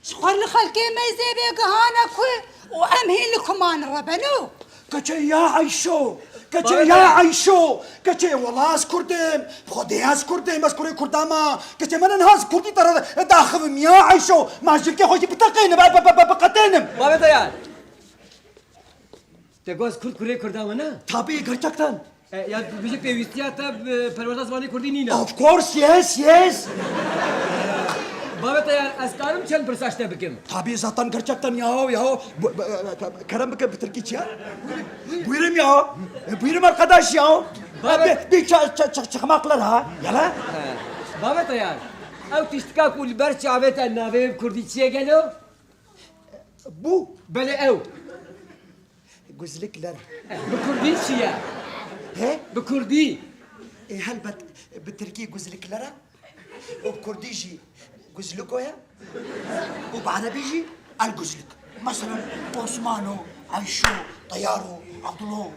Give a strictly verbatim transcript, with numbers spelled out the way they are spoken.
Ji xwe li xelkê meyzê bêgihane ku û em hîn li kuman re beno. Keçê ya Eyşo, keçê ya Eyşo, keçê wela ez Kurd im, Xwedê ez Kurd im, ez kurê Kurda me, keçê min niha ez Kurdî te re daxivim ya Eyşo, ma ji dilkê xwe jî biteqînim, bi, bi, bi, bi, biqetênim. Bavê te ya. Te got Kurd kurê Kurda me ne? Tabii, gerçekten. E, ya bijî pêwîstiya te bi perwerda zimanê Kurdî nîne. Of course, yes, yes. Bavê te ya, ez karim çend pirsa ji te bikim? Tabii, zaten gerçekten ya, ya. Bu, bu, e, kerem bike bi Tirkî çi ya? Buyurun ya. E, buyurun arkadaş ya. Bavê- E, bir, bir ça-, ça-, ça-, çakmaklar ha. Yala. He. Bavê te ya, ew tiştika ku li ber çavê te navê bi Kurdî çi ye gelo? Bu. Belê ew. Guzlikler. Bi Kurdî çi ye? He? Bi Kurdî. E, helbet bi Tirkî guzlikler e. Û bi Kurdî jî guzliko ye. Û bi Erebî jî el guzlik. Mesela Osmano, Eyşo, Teyaro, Abdullo.